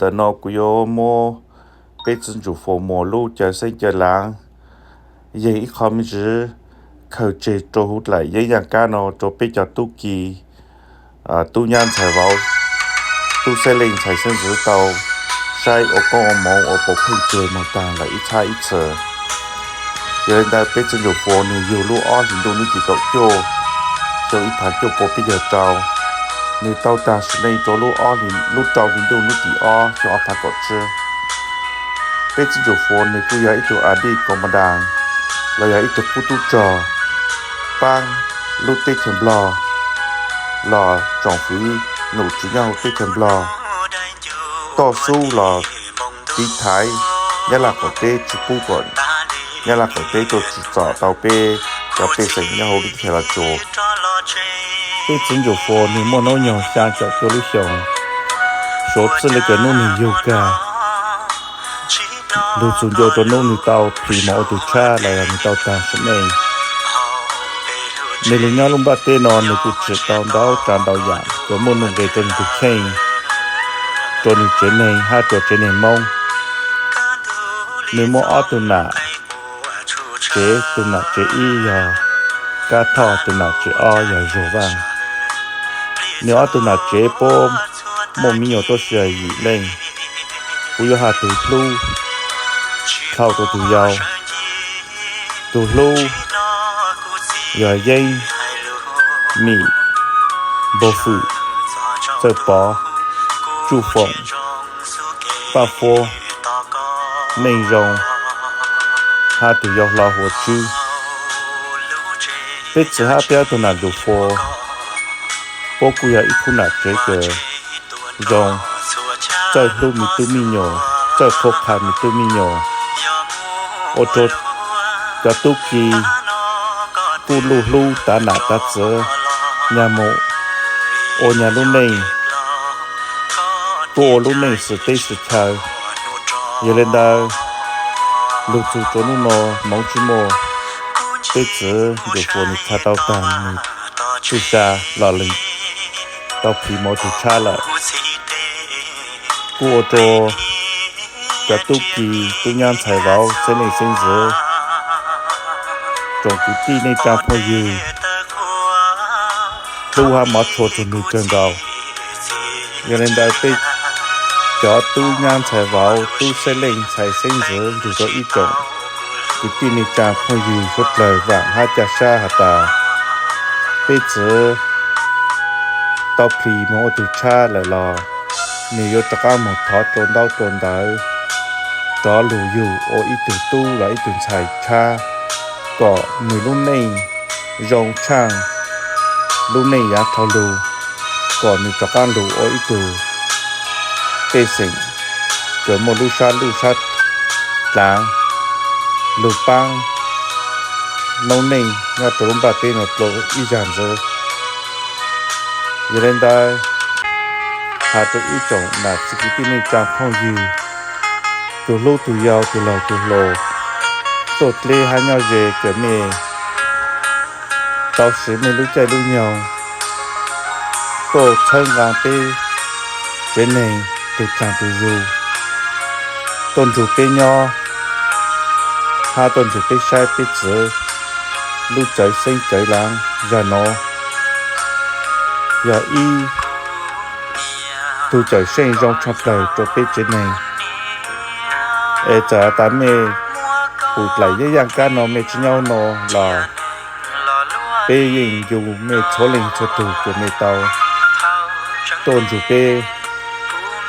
Ntawm no kuv yuav muab peb txiv ntsuj fua muas lub caw xeeb caw laav yeeg ib qho me ntsis khaws tseg rau huv dlaim yeeb yaaj kab no rau peb cov tub ki, tub nyab ntxhais vauv, tub xeeb leej ntxhais xeeb ntxwv tau saib ua koob ua moov ua puas pheej ceg moog taag lawm ib txhab ib txhis. Yog li ntawd peb txiv ntsuj fua nwg yug lub ob hlis ntuj nub tim kaum cuaj, xyoo ib phav cuaj pua peb caug rau, nwg tau taag sim neej rua lub rau hlis ntuj nub tim ob, xyoo ob phav kaum tsib. Peb txiv ntsuj fua nwg kuj yog ib tug a dij koo ma das los yog ib tug qub tub rog paab lub teb chaws Nplog los tsoom fwv num tsis nyob huv teb chaws Nplog toj xub los tiv thaiv Nyab Laj qaum teb tsi pub kom Nyab Laj qaum teb tuaj tsim txom tau peb cov pej xeem nyob huv lub teb chaws Los Tsuas. Peb txiv ntsuj fua nwg muaj noob nyoog xyaa caum cuaj lub xyoos, suav txij le kws nub nwg yug kag lug txug ntua rua nub nwg tau plhis moog ua tug tshab los yog nwg tau taag sim neej. Nwg lug nyob lub nplaj teb no nwg kuj tsim tau ntau tsav ntau yaam kws muaj nuj nqes rua nwg tug kheej, rua nwg tsev neeg hab rua tsev neeg Moob. Nwg muaj ob tug nam tsev, tug nam tsev ib yog Kab Thoj, tug nam tsev ob yog Zuag Vaaj. Nwg ob tug nam tsev puab muaj miv nyuas tuab si yim leej. Kuv yuav has tug hlub dlhau rua tug yau. Tug hlub yog Yeeb, Mim, Npog Fwm, Txawj Pov, Tsuj Foom, Paj Fuab, Neej Zoo, hab tug yau hlob Huab Tswb. Peb txiv hab peb ob tug nam ntsuj fua, puab kuj yog ib khub nam tsev kws zoo, txawj hlub miv tub miv nyuas, txawj qhuab qha miv tub miv nyuas, ua rua cov tub ki kuj luj hlub tav nam tav txiv, nyag mus ua nyag lub neej, kuj ua lub neej xwm teb xwm chaw. Yog li ntawd, lug txug rua nub nua moov tsi muaj, peb txiv ntsuj fua nwg txhad tau taag nwg txuj sa lom lees tau plhis moog tug tshab lawm. Kuj ua rua cov tub ki, tub nyab ntxhais vauv, xeeb leej xeeb ntxwv, tsoom kwv tij neej tsaa phooj ywg hlub hab mov tshua txug nwg kawg nkaus. Yog li ntawd peb cov tub nyab ntxhais vauv, tub xeeb leej ntxhais xeeb ntxwv nrug rua ib tsoom kwv tij neej tsaa phooj ywg suav dlawg vaam hab ca sab has tas, peb txiv tau plhis moog ua tug tshab lawm los nwg yuav rov qaab moog thov rua ntaub rua ntawv, rov lug yug ua ib tug tub los ib tug ntxhais tshab, kom nwg lub neej zoo tshaaj lub neej yaav dhau lug, kom nwg rov qaab lug ua ib tug pej xeem kws muaj lub sab luj sab dlaav, lug paab noob neej nyob rua lub nplaj teb nuav dlua ib zag ntxiv. Yog li ntawd, has rua ib tsoom nam txiv kwv tij neej tsaa phooj ywg, tug hlub tug yau, tug laug tug hluas, tuaj dleb hab nyob ze, kom mej tau siv mej lub caij lub nyoog tuaj txhawb nqaa peb tsev neeg tug tsaam tug zug, tuaj nrug peb nyob hab tuaj nrug peb saib peb txiv lub cawv xeeb cawv laav zag nuav, yog ib tug cawm seej zoo tshaaj plawg rua peb tsev neeg. Es txawm has tas mej pum dlaim yeeb yaaj kab no mej tsi nyob nuav los peb yeej ncu mej txhua leej txhua tug kom mej tau tuaj nrug peb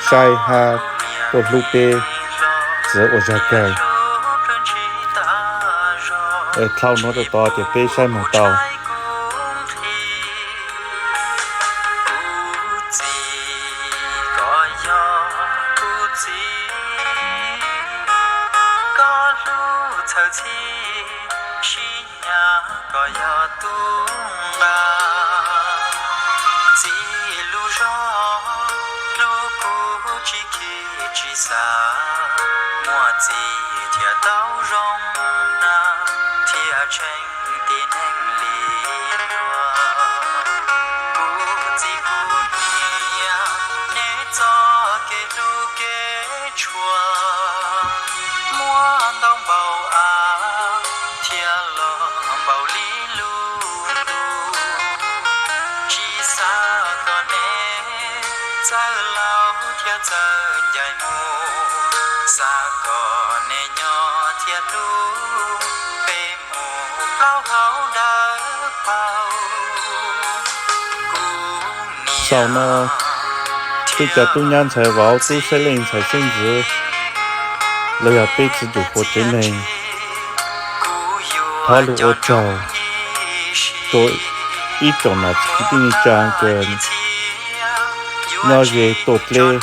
saib hab tuaj hlub peb txiv ua zag kawg. Es dlhau nuav rua tod ces peb saib moog tau. Txiv lub zog hlub kuv tsis khib tsis xav, muaj txiv thiaj tau zoo na, thiaj tsheej tib neeg li luag. Kuv txiv kuv niam, neb txoj kev hlub kev Xaus no, peb cov tub nyab ntxhais vauv, tub xeeb leej ntxhais xeeb ntxwv, los yog peb txiv ntxawm hauv tsev neeg, thov lug ua tsaug rua ib tsoom nam txiv kwv tij neej tsa kws nyob ze tuaj dleb,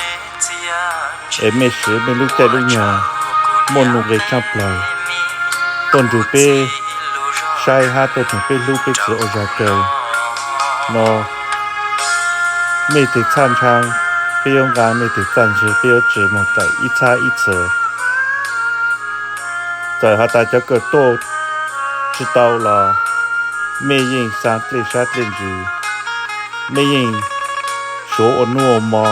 es mej siv mej lub caij lub nyoog muaj nuj nqes tshaaj plawg tuaj nrug peb saib hab tuaj tseem peb hlub peb txwv ua zag kawg no. Mej teg txhaj ntshaav, peb yuav nqaa, mej teg txaj ntswg, peb yuav tsi moog tawm ib txhab ib txhis. Txawm has tas cov kws tuaj tsi tau los mej yeej xaa dlej sab dlej ntsws, mej yeej suav ua nuj ua mo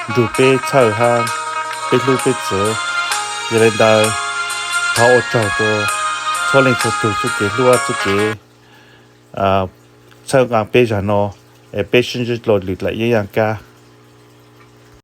nrug peb txhawj hab peb hlub peb txwv. Yog le ntawd, thov ua tsaug rua txhua leej txhua tug txuj kev hlub txuj kev txhawb nqaa peb zag no, es peb sib ntsib dlua lwm daim yeeb yaaj kab.